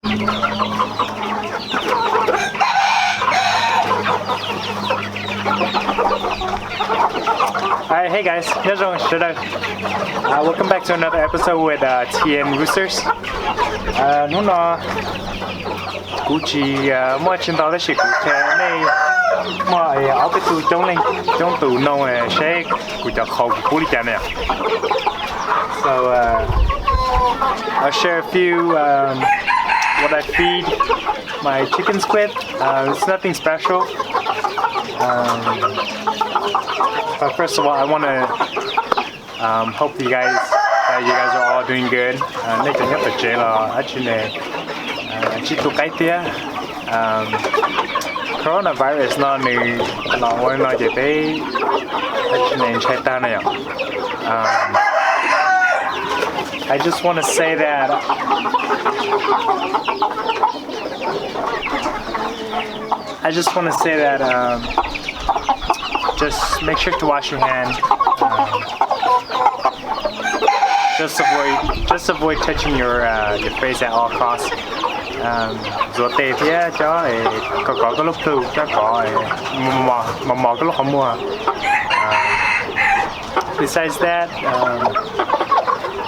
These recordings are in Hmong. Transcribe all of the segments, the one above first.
Alright, hey guys, nyob zoo sawv daws. Uh, welcome back to another episode with uh, T N Roosters. Uh, hnub no kuv tsis uh, muaj tsis ntau tab sis kuv qhia nej muaj ob peb tug coob leej coob tus noo seb kuv cov qhauv kuv pub li cas na. So uh, I'll share a few um, what I feed my chickens with. Uh, it's nothing special. Um, but first of all, I want to um, hope you guys that you guys are all doing good. Uh, nej cov nyob tom tsev los dab tsi ne, uh, tsis tu qaib thiab. Um, coronavirus no nws los ua no ces peb dab tsi ne ntshai tag na yom. Um, I just want to say that I just want to say that um, just make sure to wash your hand. Um, just avoid just avoid touching your uh, your face at all costs. Um, zuav tes thiab cov kom kov koj lub plhu, cov kom mos mos koj lub qhov muag. Um, besides that, um,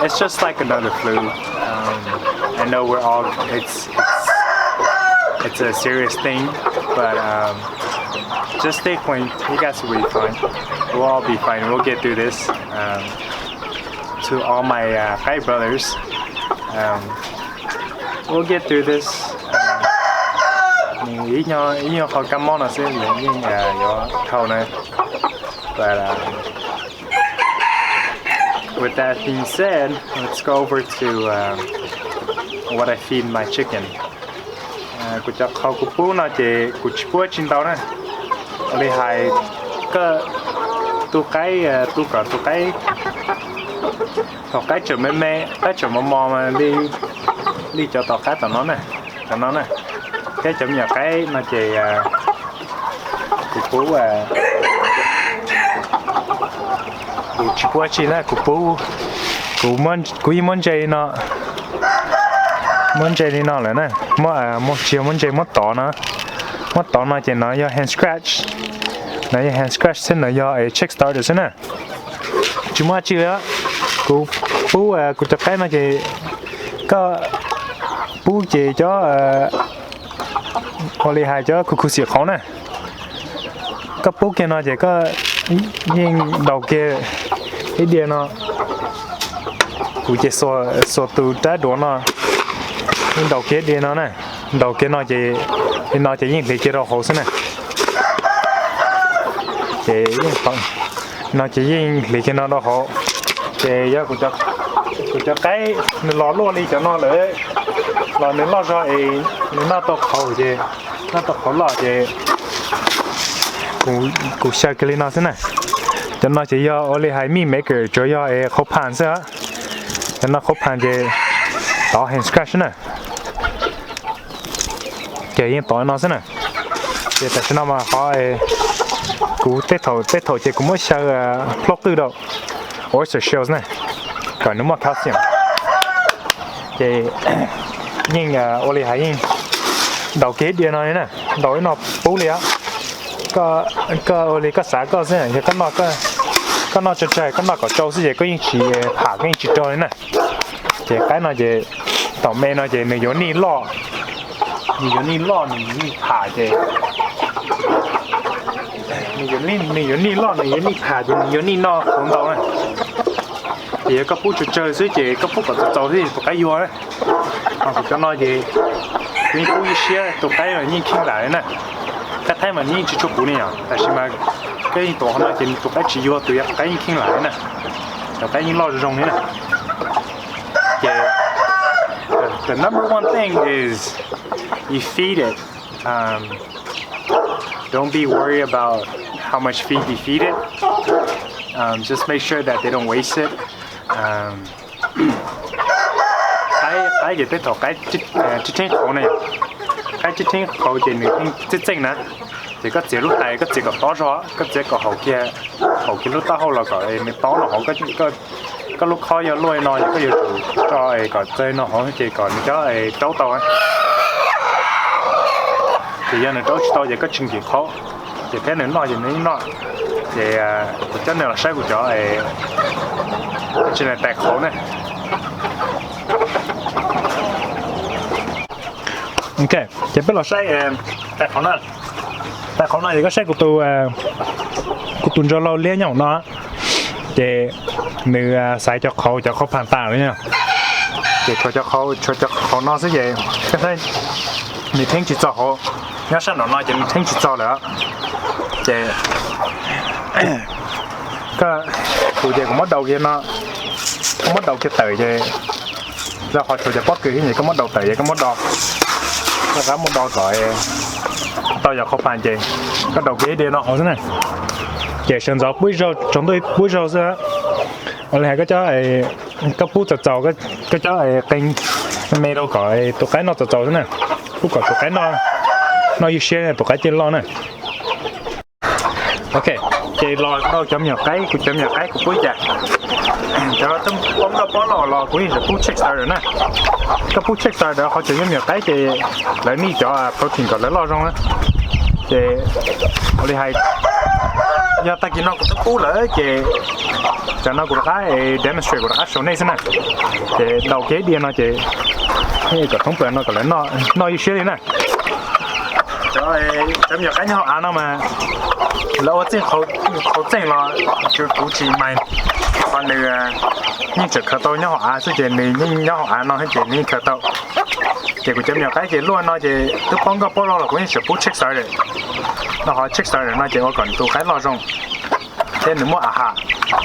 it's just like another flu. Um, I know we're all it's it's it's a serious thing, but um, just stay clean. You guys will be fine. We'll all be fine. We'll get through this. Um, to all my uh, Thai brothers, um, we'll get through this. Um, ib nyuag ib nyuag qhov kab mob no xwb, yeej yuav dhau na. But um, with that being said, let's go over to um, what I feed my chicken. Kuv cov qhauv kuv pub no ces kuv tsis pub tsis ntau na. Ua li hais koj tu qaib, tu kom tu qaib, thaum qaib tseem me me, qaib tseem mos mos li, li cov tom qab tom no na, tom no na, thiab cov me nyuam qaib no ces kuv pub, kuv tsis pub tsi na, kuv pub, kuv yeej muab ntse li no, muab ntse li no lawm na, tsis yog muab ntse, muab tov no, muab tov no ces no yog hand scratch, no yog hand scratch xwb, no yog chick starter xwb na. Tsis muaj tsi li, kuv pub kuv cov qaib no ces koj pub ces cov, ua li hais cov khuv khuv xim qhauv na, koj pub kiag no ces koj yeej ntaus kiag ib diav no, kuv ces xuas tus rab duav no, yeej ntaus kiag ib diav no na, ntaus kiag no ces, li no ces yeej hliv kiag rau hauv xwb na. Ces yeej, no ces yeej hliv kiag no rau hauv. Ces yog kuv cov qaib nws los luaj li cov no lawm, los nws loj zog es nws noj tau qhauv ces, noj tau qhauv loj ces kuv xyaw kiag li no xwb na. Cov no ces yog ua li hais meat maker, tsuas yog es qhauv phan xwb. Cov no qhauv phan ces tov hand scratch xwb na. Ces yeej tov no xwb na. Ces tam sim no mas qhov kuv tej thaum, tej thaum ces kuv muab xyaw plaub qwj rau, oyster shells na, kom nws muaj calcium. Ces yeej ua li hais yeej ntaus kiag ib diav no li na, ntaus ib no pub li. Koj ua li koj xav koj xwb, yog koj noj tsawg tsawg koj noj kom tsau xwb ces koj yeej tsis pham, koj yeej tsis raug li na. Ces qaib no ces thaum me no ces nws yuav nij loj, nws yuav nij loj nws nij pham ces, nws yuav nij loj nws yuav nij pham ces nws yuav nij noj qhauv ntau na. Ces yog koj pub tsawg tsawg xwb ces koj pub kom txaus txaus xwb tus qaib yuag na. Ho kuv cov no ces kuv yeej pub ib siab, tus qaib mas yeej kheej lam li na. Qaib thaib mas yeej tsis tshua puv ni yom, tab sis mas koj yeej tuav qhov no ces tus qaib tsis yuag, tus qaib yeej kheej lam li na. Tus qaib yeej loj zoo li na. Ces the number one thing is you feed it. Um, don't be worried about how much feed you feed it. Um, just make sure that they don't waste it. Um, qaib, qaib ces tej thaum qaib tib theeb qhauv ne, qaib tib theeb qhauv ces nws txeej txeej na, ces koj txiav lub tais koj txiav kom tob zog, koj txiav kom haum kiag, haum kiag lub taub hau los kom nws tob no hauv. Koj lub khob yog luaj li no ces koj yuav tsum tso kom txawg no hauv ces kom nws cov raub tau. Ces yog nws rau tsis tau ces koj tsis nkim qhauv, ces thiab nws noj ces nws noj. Ces kuv coj nej los saib kuv cov tsis tais qhauv ne. Ok, ces peb los saib tais qhauv no. Tais qhauv no ces koj saib kuv tus, kuv tus ntsuag laug liab nyob hauv no, ces nws xaiv cov qhauv, cov qhauv phas tas lawm. Ces tshuav cov qhauv, tshuav cov qhauv no xwb ces nws theeb tsis txog hauv. Nyob sab nraum no ces nws theeb tsis txog lawm. Ces kuv ces kuv muab daus kiag no, kuv muab daus kiag tawm ces rau qhov tshuav cov pob kws thiab ces koj muab daus tawm ces koj muab do, koj rov qab muab do tom, tau yog qhauv phas ces koj daus kiag ib diav no hauv xwb na. Ces sawv ntxov pub ib zaug, tsaus ntuj pub ib zaug xwb. Ua li hais koj cov, koj pub txaus txaus, koj cov qee me rau kom tus qaib noj txaus txaus xwb na. Pub kom tus qaib noj ywj siab tus qaib thiaj loj na. Ok, ces los rau cov me nyuam qaib, kuv cov me nyuam qaib kuv pub li cas. Cov no twb poob nkauj pob loj los kuv yeej tseem pub check starter na. Koj pub check starter qhov tseem yog me nyuam qaib ces lawv need cov protein kom lawv loj zoo na. Ces ua li hais, yog tag kis no kuv twb pub lawm ces cov no kuv rov qab demonstrate, kuv rov qab show nej xwb na. Ces daus kiag ib diav no ces kom thoob plaws no kom lawv noj ywj siab li na. Cov me nyuam qaib nyob hauv av no mas lawv ua txeej qhauv txeej los kuv tsis mind, qhov nws yeej tseem khaws tau nyob hauv av xwb ces nws yeej nyob hauv av no ces nws yeej khaws tau. Ces kuv cov me nyuam qaib ces luaj no ces twb poob nkauj pob loj los kuv yeej tseem pub check starter. Noj qhov check starter no ces ua kom tus qaib loj zoo thiab nws muaj a has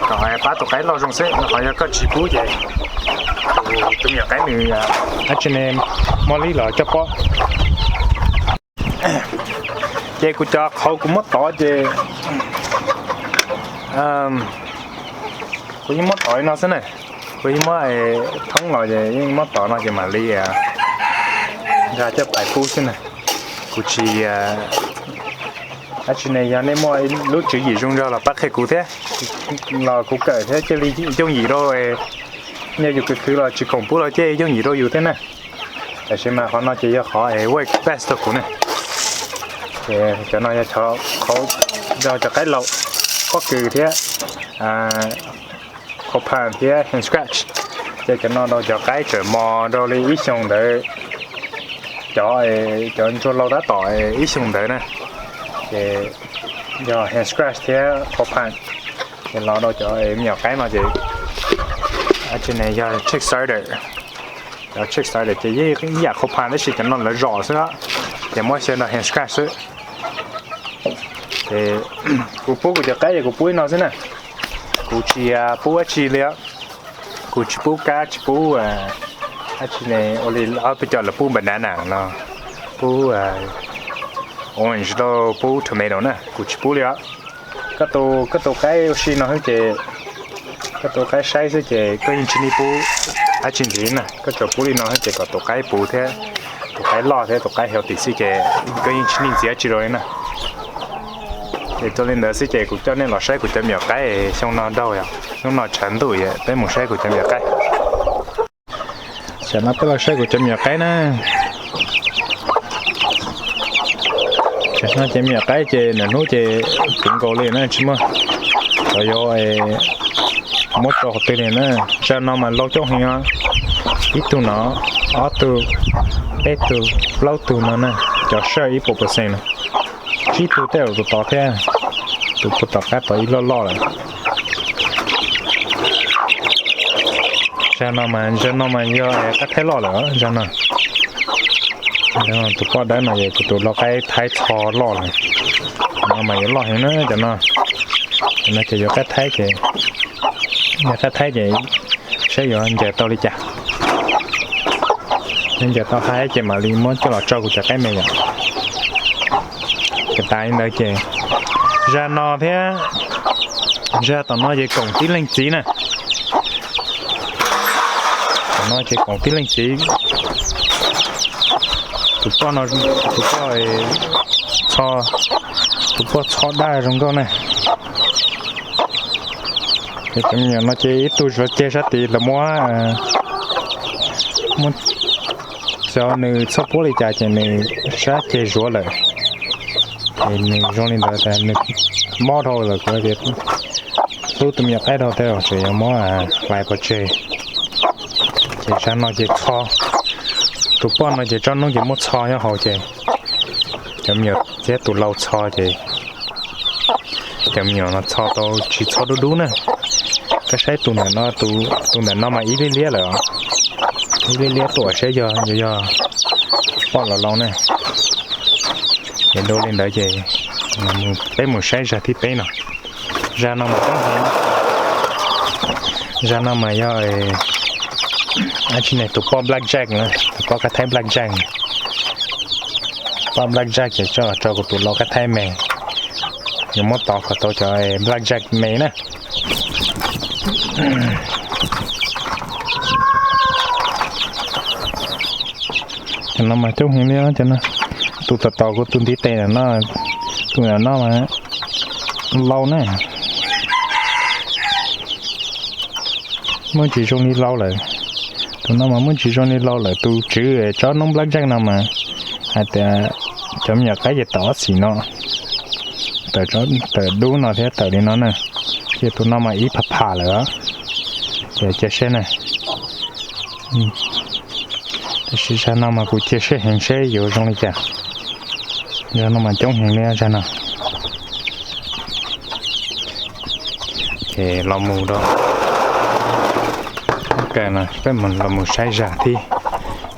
kom pab tus qaib loj zoo xwb. Noj qhov yog koj tsis pub ces tus me nyuam qaib nws dab tsi ne, mob li los coj pob. Ces kuv cov qhauv kuv muab tov ces kuv yeej muab tov li no xwb na. Kuv yeej muab thoob los ces yeej muab tov no ces mam li nqa coj pais pub xwb na. Kuv tsis, dab tsi ne, yog nej muaj lub tswv yim zoo zog los pab qhia kuv thiab, los kuv kawm thiab cia li yooj yim rau, yog yus khwv khwv los tsis khoom pub los cia yooj yim rau yus thiab na. Tab sis mas qhov no ces yog qhov work best rau kuv na. Ces cov no yog qhauv rau cov qaib laus, pob kws thiab qhauv phas thiab hand scratch. Ces cov no rau cov qaib tseem mos rau li ib xyoos ntawd, cov, cov ntsuag laus tab tom ib xyoos ntawd na. Ces yog hand scratch thiab qhauv phas. Ces los rau cov me nyuam qaib no ces dab tsi ne, yog check starter. Cov check starter ces yeej ib yam qhauv phas tab sis cov no lawv zom xwb, ces muab xyaw nrog hand scratch xwb. Ces kuv pub kuv cov qaib ces kuv pub li no xwb na. Kuv tsis pub dab tsi li. Kuv tsis pub kab, tsis pub dab tsi ne, ua li ob peb cov lawv pub banana los pub orange los pub tomato na, kuv tsis pub li os. Koj tus, koj tus qaib ua si no xwb ces, koj tus qaib saib xwb ces koj yeej tsis need pub dab tsi ntxiv na, koj tsuas pub li no xwb ces kom tus qaib puv thiab tus qaib loj thiab tus qaib healthy xwb ces koj yeej tsis need ntxiv dab tsi rau li na. Ces txog li ntawd xwb ces kuv coj nej los saib kuv cov me nyuam qaib xyoo no daug yom, hnub no tshav ntuj yom, peb mus saib kuv cov me nyuam qaib. Tam no peb los saib kuv cov me nyuam qaib na. Tam no ces me nyuam qaib ces nram hnub ces puv nkaus li na, tsis muaj cov yuav muab tso qhov twg li na. Zaj no mas laus coob heev os. Ib tug no, ob tug, peb tug, plaub tug no na, cov saj ib puas percent na. Tsib tug tej zaum tus tod thiab, tus puag tom qab tod ib loj loj lawm. Zaj no mas, zaj no mas yog qaib thaib loj lawm zaj no. Tus poj dawb no yog kuv tus lau qaib thaib txho loj lawm. Cov no mas yuav loj heev na cov no. Cov no ces yuav qaib thaib ces, yuav qaib thaib ces saib yuav ncaws tau li cas. Yog ncaws tau hais ces mam li muab coj los tso kuv cov qaib me yom. Ces tas li ntawd ces zaj no thiab zaj tom no ces koom tib leeg txiv na. Tom no ces koom tib leeg txiv. Tus poj no, tus poj txho, tus poj txho daj zoo nkauj na. Ces cov me nyuam no ces ib tug zuav ceg sab tid lawv muab, muab Xyov nws txhob puab li cas ces nws sab ceg zuav lawm. Ces nws zoo li ntawd tas nws mob dhau lawm, kuv tias hlub tus me nyuam qaib dhau thiab tseem yuav muab hlais pov tseg. Ces zaj no ces txho, tus poj no ces tsob noob ces muab txho nyob hauv ces cov me nyuam thiab tus lau txho ces cov me nyuam no txho tau tsis txho dub dub na. Koj saib tus ntawm no, tus ntawm no mas ib liab liab lawm, ib liab liab tuaj saib yog yog poj los lau na. Ces dua li ntawd ces peb mus saib zaj thib peb no. Zaj no mas, zaj no mas yog dab tsi ne, tus poj black jack na, tus poj kab thaib black jack. Poj black jack ces tso kuv tus lau kab thaib me, yuav muab tov kom tau cov black jack me na. Cov no mas coob heev li os, cov no. Tus tom tom kuv tus ntiv tes no, tus no mas lau na. Muaj tsis zoo li lau lawm. Tus no mas muaj tsis zoo li lau lawm, tus tswv tsob noob black jack no mas hais tias cov me nyuam qaib ces tawm ob xim no, tawm dub no thiab tawm li no na. Ces tus no mas ib phav phav lawm, ces cia seb na. Tab sis zaj no mas kuv cia seb heev seb yuav zoo li cas. Zaj no mas coob heev li zaj no. Ces los mus rau kawg no, peb los mus saib zaj thib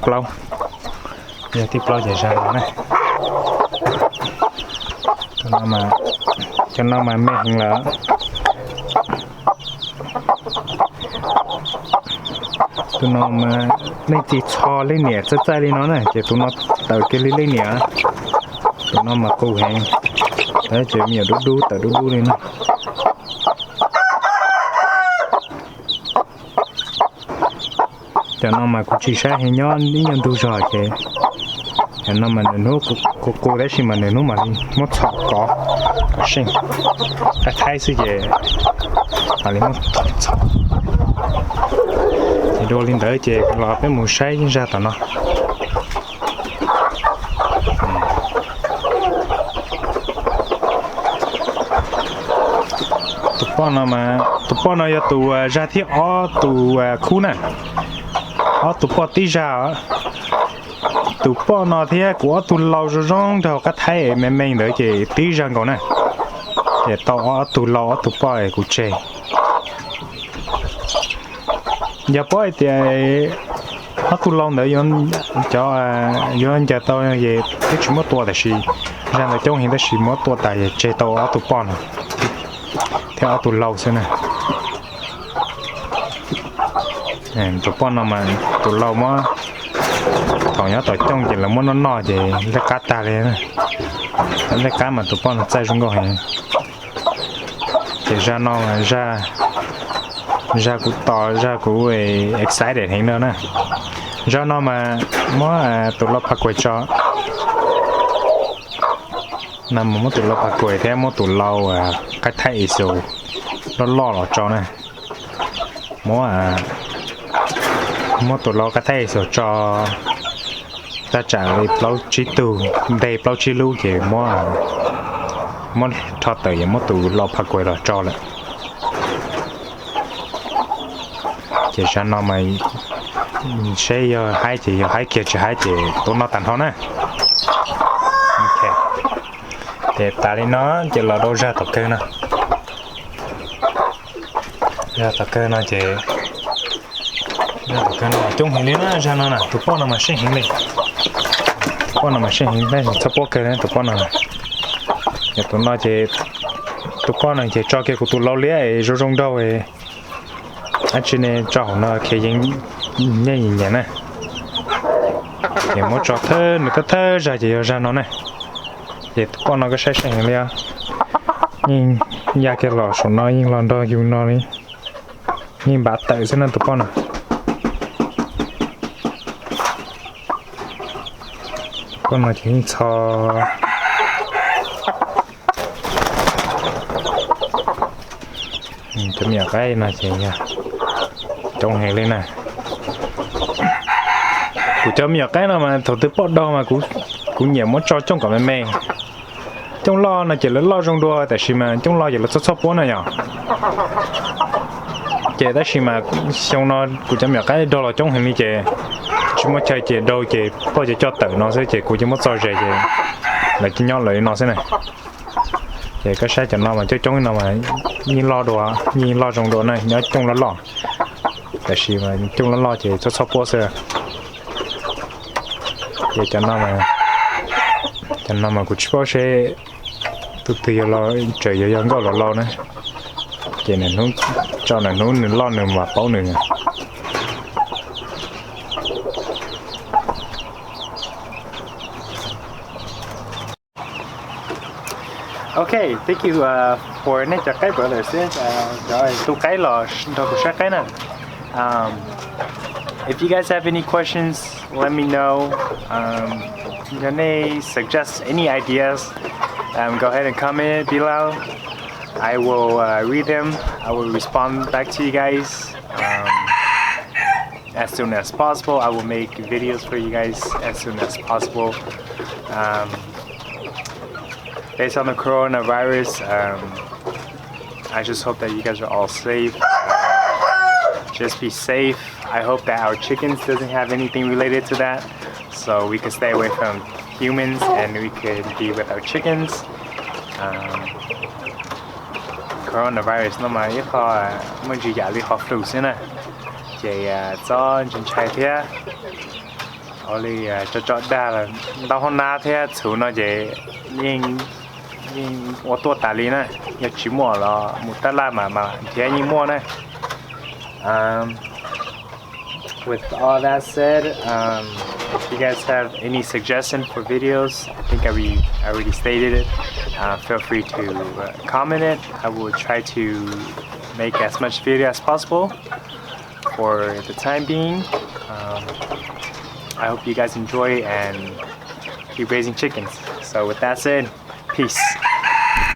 plaub. Yog thib plaub ces zaj no na. Cov no mas me heev lawm. Tus no mas leej txiv txho leej niam txaij txaij li no na, ces tus no tawm kiag li leej niam. Tus no mas qus heev, ces me nyuam dub dub tawm dub dub li no. Cov no mas kuv tsis saib heev, nyob ib nyuag ntug zog ces cov no mas nws hnub qus qus tab sis mas nws hnub mam li muab txhom kov kom seej. Qab thaib xwb ces mam li muab txhom. Ces dua li ntawd ces los peb mus saib zaj tom no. Tus poj no mas, tus poj no yog tus zaj thib ob tus khub na, ob tus poj tib zaj. Tus poj no thiab kuv ob tug lau zoo zoo nraug qab thaib me me ntawd ces tib zaj nkaus na. Ces tau ob tug lau ob tug poj kuv tseg. Yog paub hais tias ob tug lau ntawd cov yuav ncaws tau es twb tsis muab tua, tab sis zaj ntawd coob heev tab sis muab tua tas es tseg tau ob tug poj no thiab ob tug lau xwb na. Tus poj no mas tus lau muab, thaum nyob tom cooj ces lawv muab noj noj ces liab qab tag li. Liab qab mas tus poj no txaij zoo nkauj heev. Ces zaj no, zaj kuv tos, zaj kuv excited heev no na. Zaj no mas muab tus lau pha kuais tso. No mas muab tus lau pha kuais thiab muab tus lau qab thaib ixus loj loj los tso na. Muab, muab tus lau qab thaib ixus tso, thaj tsam li plaub tsib tug, nteg plaub tsib lub ces muab, muab rho tawm es muab tus lau pha kuais los tso lawm. Ces zaj no mas seb yog haib ces yog haib kiag, tsis haib ces tuaj noj tag nrho na. Ces tas li no ces los rau zaj tom kawg no. Zaj tom kawg no ces, zaj tom kawg no coob heev li na, zaj no na tus poj no mas seej heev li. Tus poj no mas seej heev, txhob puab kawg li tus poj no. Yog tus no ces, tus poj no ces tso kiag kuv tus lau liab es zoo zoo nraug, dab tsi ne tso hauv no khiav yeej nyiam nyiam na. Ces muab tso thawj, nws thawj thawj zaj ces yog zaj no na. Ces tus poj no koj saib seej heev li os. Yeej ya kiag los saum no yeej los nrog yus no li. Yeej npav tawm xwb na tus poj no. Tus poj no ces yeej txho. Cov me nyuam qaib no ces yog coob heev li na. Kuv cov me nyuam qaib no mas thaum twg poj daug mas kuv nyiam muab tso cooj kom me me. Cooj loj no ces lawv loj zoo dua, tab sis mas cooj loj ces lawv txhob txhob puab na yom. Ces tab sis mas xyoo no kuv cov me nyuam qaib daug los coob heev li ces tsis muaj chaw ces daug ces poj ces coj tawm no xwb ces kuv ces muab txo ze ces lawv nyob lawv li no xwb na. Ces koj saib cov no mas coob coob no mas yeej loj dua, yeej loj zoo dua na, nyob cooj loj loj. Tab sis mas cooj loj loj ces txhob txhob puab xwb. Ces cov no, cov no mas kuv tsis paub seb tus twg yog los, tseem yog yog nkauj los laus na. Ces nws hnub, tso nws hnub nws loj nws mam paub nws. Okay, thank you uh, for nej cov qaib brother sis, uh, cov tus qaib los nrog kuv saib qaib na. Um, if you guys have any questions, let me know. Um, yog nej suggest any ideas, um, go ahead and comment it below. I will uh, read them. I will respond back to you guys. Um, as soon as possible. I will make videos for you guys as soon as possible. Um, based on the coronavirus, um, I just hope that you guys are all safe. Just be safe. I hope that our chickens doesn't have anything related to that, so we can stay away from humans and we can be with our chickens. Um, coronavirus no mas ib qho muaj ntsis yam li qhov flu xwb na, ces txhob ntshai thiab. Ua li tso tso dag los ntau hauv nab thiab txhuv no ces yeej, yeej ua tuaj tas li na. Yog tsis muaj los mus tab laj mas mas nrhiav yeej muaj na. Um, with all that said, um, if you guys have any suggestion for videos, I think I, re- I already stated it. Uh, feel free to uh, comment it. I will try to make as much video as possible. For the time being, um, I hope you guys enjoy and keep raising chickens. So with that said, peace.